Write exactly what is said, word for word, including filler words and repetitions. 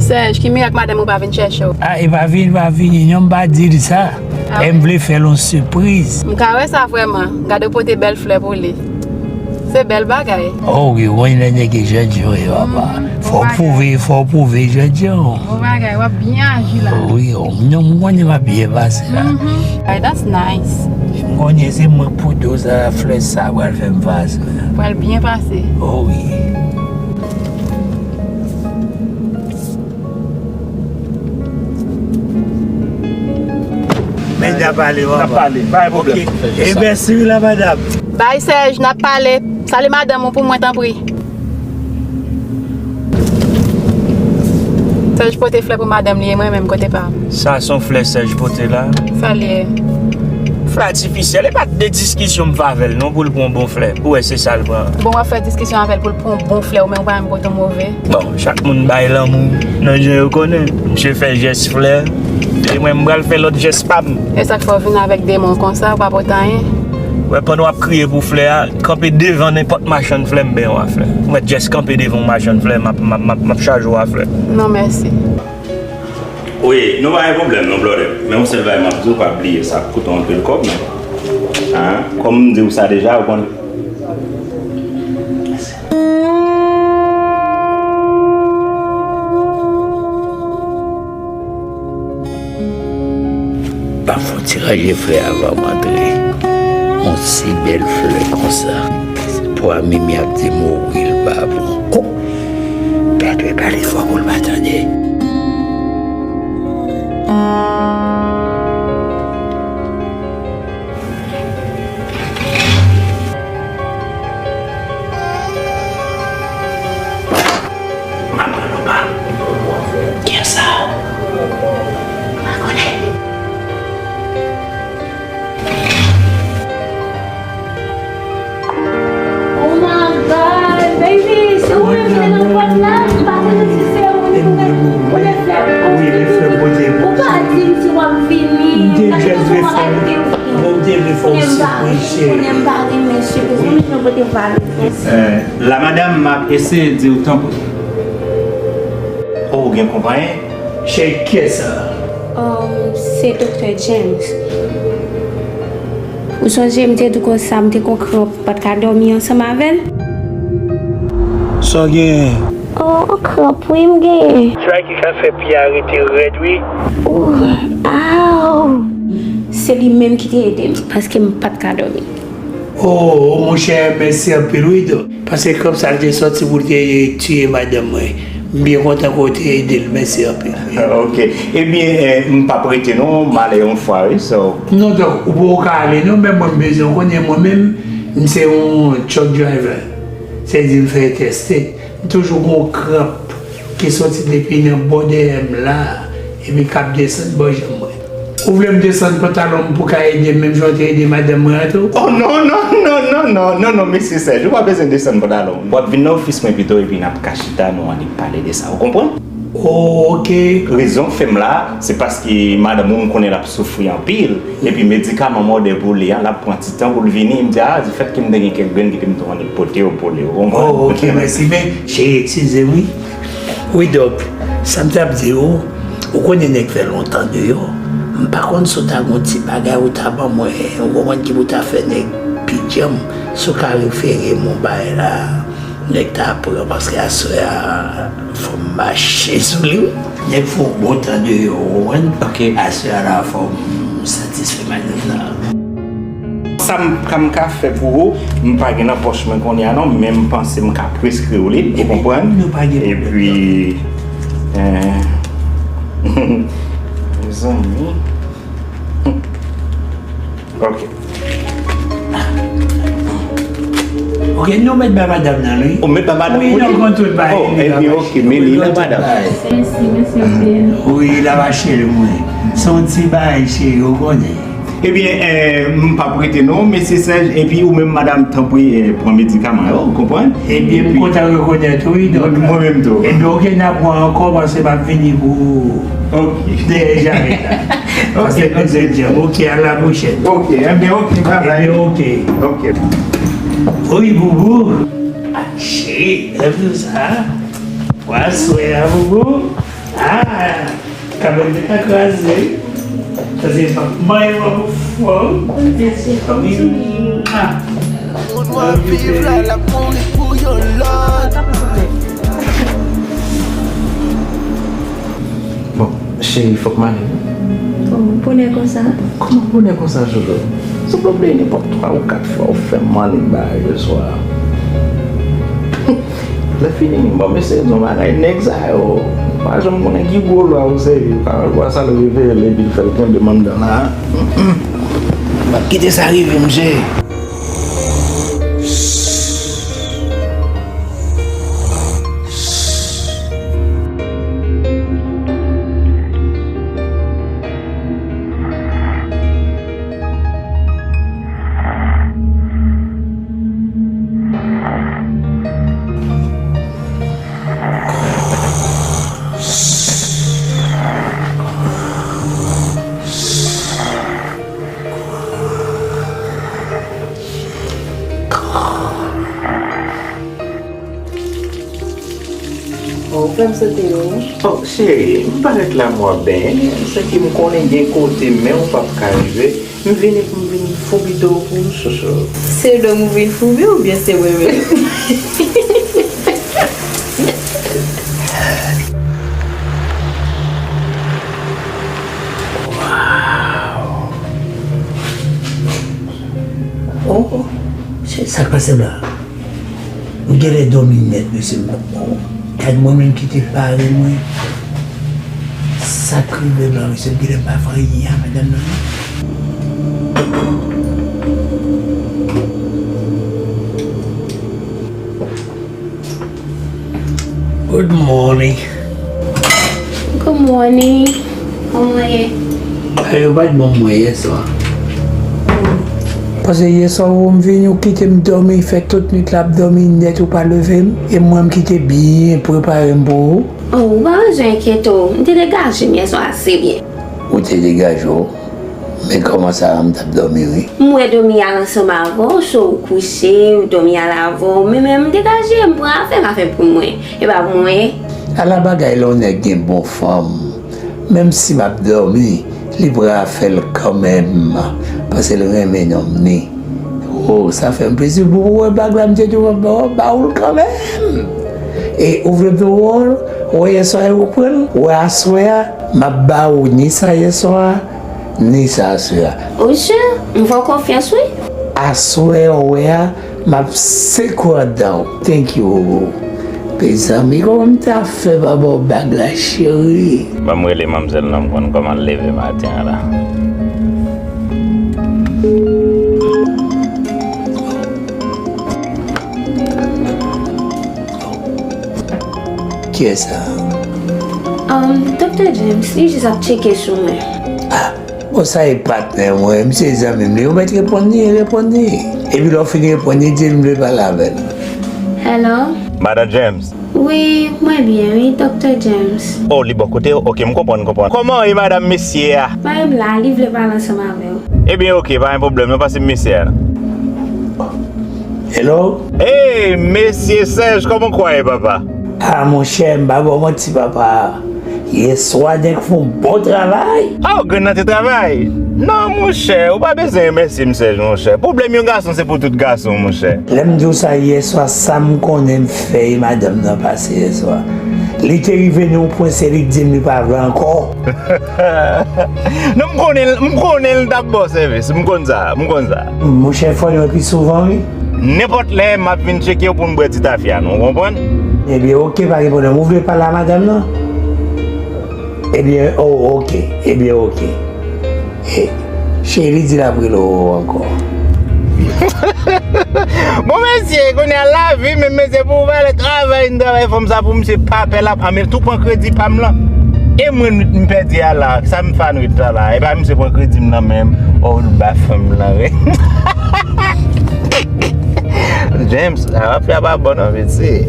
Sèj, ki mirak madanm ou pa vin chèche w? Ah, e pa vin, pa vini, non, m pa di l sa. Ah, e m vle fè l yon sipriz. M ka wè sa vrèman. Gade w pote bèl flè pou li. Se bèl bagay. Oh wi, w konn lè nèg e jènjan yo, papa. Fò w pwouve, fò w pwouve jènjan w. Bon bagay, w ap byen aji la. Wi, oh, non, m konnen m ap byen pase la. Ay, that's nice. M konnen se mwen k pote w sa, flè sa pral fè m pase la. Pral byen pase. Oh wi. Men n ap pale, papa. N ap pale, pa gen pwoblèm. Ok. E mèsi wi la, madanm. Bay Sèj, n ap pale. Sali madanm ou pou mwen, tanpri. Sèj pote flè pou madanm li e mwen menm kote pa m. Sa se yon flè Sèj pote la. Sa l ye? Flè atifisyèl, e pa de diskisyon m fè avè l non pou l pran yon bon flè. Ou wè se sa l pran. Bon, w ap fè diskisyon avè l pou l pran yon bon flè, ou menm ou pa menm pote yon move. Bon, chak moun bay lanmou nan jan yo konnen. Misye fè jès flè, e mwen m pral fè lòt jès pa m. E sa k fè w vin avèk demon konsa, ou pa pote anyen? Wè, pandan w ap kriye pou flè a, kanpe devan nenpòt machann flè, m benyen w a flè. Ou mèt jès kanpe devan yon machann flè, m ap, m ap, m ap, m ap chaje w a flè. Non, mèsi. Wi, nou pa gen pwoblèm non, brother. Men yon sèl bagay m ap di w, pa bliye sa koute w anpil kòb, men, kòm m di w sa deja, ou konn. Pa fon ti ranje flè avan m antre. Yon si bèl flè konsa. Pou a Mimi ap di m wi l pa bon. Oh! Pèdre gade fò pou l pa tande. Manman Loba. Kiyès sa? M pa konnen. Oh my God, baby, se ou menm ki te nan pòt la? M pa konnen si se ou menm. Ou lè flè pou ou pa di m si w ap vini. M pa konnen si w ap vini. Konnen m pa, konnen m pa renmen sipriz. Ou menm nou pote valè. Eh, la madam, m ap eseye di w tanpri. Oh, ou gen konpayi? Cheri, kiyès sa? Um, se Doktè James. Ou sonje m te di w konsa, m te gon kranp, m pa t ka dòmi ansanm avè l? Sa w genyen? Oh, on kranp, wi, m genyen. Sa ki ka fè pye a rete rèd, wi. Ooh, aw! Se li menm ki te ede m, paske m pa t ka dòmi. Oh, oh, monchè, mèsi anpil, wi, Dòk. Paske kòb sa l te sòti pou l te tiye madanm mwen. M byen kontan ke w te ede l. Mèsi anpil. Ok. Ebyen, eh, m p ap rete non, m ale yon fwa, wi, so. Non, Dòk, ou poko ka ale non, men mwen m bezwen w konnen mwen menm, m se yon truck driver. Sa vle di m fè tèste. M toujou gon kranp ki soti depi nan bò dèyè m la, epi k ap desann bò janm mwen. Ou vle m desann pantalon m pou w ka ede m menm jan w te ede madanm mwen an tou? Oh, non, non, non, non, non, non, non, mesye Sèj, ou pa bezwen desann pantalon m. W ap vin nan ofis mwen pito, epi n ap ka chita, nou annik pale de sa, ou konprann? Oh, ok. Rezon k fè m la, se paske madanm ou, m konnen l ap soufri anpil. Epi medikaman m òdè pou li a, l ap pran ti tan pou l vini. M di, a, difèt ke m te gen kèk grenn ki te m tou annik pote yo pou li, ou konprann? Oh, ok, mèsi. Men, cheri, eskize m, wi. Wi, Dòk, sa m t ap di w, ou konnen nèg fè lontan deyò. M pa konn si w ta gon ti bagay ou ta ban mwen, ou konprann, ki pou ta fè nèg pi djanm, si w ka refere m yon bagay la. Nèg ta pran, paske aswè a, fò m mache sou li, wi. Nèg fè yon bon tan deyò, ou konprann? Ok. Aswè a la, fò m satisfè madanm nan. Sa m, sa m ka fè pou ou, m pa gen nan pòch mwen kounye a non, men m panse m ka preskri w li, ou konprann? Ebyen, nou pa gen pwoblèm. Epi, eh, mezanmi. Ok. Ok, nou mèt bay madanm nan, wi. Ou mèt bay madanm, wi, wi. Nou konn tout bagay. Oh, ebyen, ok, men li la, madanm. Mèsi, mèsi anpil. Wi, la va cheri mwen. Se yon ti bagay, cheri, ou konnen. Ebyen, eh, m p ap rete non, mesye Sèj, epi ou menm, madanm, tanpri, eh, pran medikaman yo, ou konprann? Ebyen, m kontan rekonèt ou, wi, Dòk. Mwen, mwen menm tou. Ebyen, ok, n ap wè ankò, paske m ap vini pou... Ok. Dèyè jarèt la. Ok, ok. Paske m bezwen djanm. Ok, à la prochaine. Ok, ebyen, ok, bye bye. Ebyen, ok. Ok. Wi, boubou. Ah, cheri, lè m di w sa. Pou aswè a, boubou. Ah, kabèt te ka kraze. Paske m ap manyen w pou fò. Mèsi, wi. Moun w ap viv la, l ap mouri pou yon lòt. Bon, cheri, fòk m ale wi. Oh, bonè konsa? Kòman bonè konsa, Jojo? Sou pran plede nenpòt twa ou kat fwa ou fè m annik bagay yè swa. Lè fini, bon, mesye, di yon bagay, nèg sa yo, m pa janm konnen ki gwo lwa ou sèvi, paran lwa sa l reveye l epi l fè l kenbe m anndan la. M p ap kite sa rive m, cheri. Oh, ou fè m sote non. Oh, cheri, m parèt la m w ap benyen, sèke m konnen gen kote men w p ap ka rive. M vini pou m vin foubi do w pou w, chouchou. Se do m ou vin foubi oubyen se mwen menm? Wow! Oh, oh, se sa k pase m la? M genlè dòmi nèt, mesye, m p ap bon. Gad mwen menm ki te pare mwen. Sa k rive m la, mesye, m genlè m pa fè anyen a madanm nan, non. Good morning. Good morning. Kòman w ye? Bagay yo pa t bon mwen yè swa. Paske yè swa ou m vini, ou kite m dòmi, fè tout nwit la ap dòmi nèt, ou pa leve m. E mwen m kite byen prepare m pou ou. Oh, ou pa bezwen enkyete w. M te degaje m yè swa ase byen. Ou te degaje w? Men kòman sa a m t ap dòmi wi. M wè dòmi al ansanm avè w, so ou kouche, ou dòmi al avè w, men men m degaje, m pran afè m, afè pou mwen. E pa pou mwen. Ala bagay lè yon nèg gen bon fanm. Menm si m ap dòmi, li pran afè l kanmenm, paske l renmen nonm ni. Oh, sa fè m plezi pou ou wè bag la, m te di w m ap ba w, ba w l kanmenm. E ou vle m di w, wè yè swa ou pran l, wè aswè a, m ap ba ou ni sa yè swa a, ni sa aswè a. Monchè, m fè w konfyans wi. Aswè a, wè a, m ap sekwe anndan w. Thank you, Roro. Mezanmi, kòman m ta fè pa ba w bag la, cheri? Ban m rele manmzèl non, m konn kòman l leve maten an la. Kiyès sa? Um, Doktè James, li jis ap tcheke sou mwen. Ah, bon, sa e patnè mwen, misye zanmi m, li ou mèt reponn li, reponn li. Epi lè w fin reponn li, di l m vle pale avè l. Hello? Madan James. Wi, mwen byen, wi, Doktè James. Oh, li bò kote w? Oke, m konprann, m konprann. Kòman w ye, madanm mesye a? Mari m la, li vle pale ansanm avè w. Ebyen, oke, pa gen pwoblèm, non, pase m mesye a, non. Hello? Hey, mesye Serge, kòman kwa ye, papa? Ah, monchè, m pa ba w manti, papa. Yè swa, nèg fè yon bon travay. Oh, grann nan te travay? Non, monchè, ou pa bezwen remèsye m, Serge, monchè. Pwoblèm yon gason, se pou tout gason, monchè. Lè m di w sa yè swa, sa m konnen m fè e madanm nan pase yè swa. Li te rive nan yon pwen, se li k di m li pa vle ankò. Non, m konnen, m konnen l t ap ba w sèvis. M konn sa, m konn sa. Monchè, fò l vin pi souvan, wi. Nenpòt lè, m ap vin tcheke w pou n bwè ti tafya nou, ou konprann? Ebyen, oke, pa gen pwoblèm. Ou vle pale a madanm nan? Ebyen, oh, oke. Ebyen, oke. E, cheri di l ap rele w ankò. Bon, mesye, kounye a lavi, men mesye, pou w pale travay, n travay fanm sa pou misye pa pè l ap, a, men tou pran kredi pa m lan. E mwen, m pèdi a la, sa m fè nwit la la, e pa misye pran kredi m nan men m, oh, l ba fanm lan, wi. James, afè a pa bon non, mesye.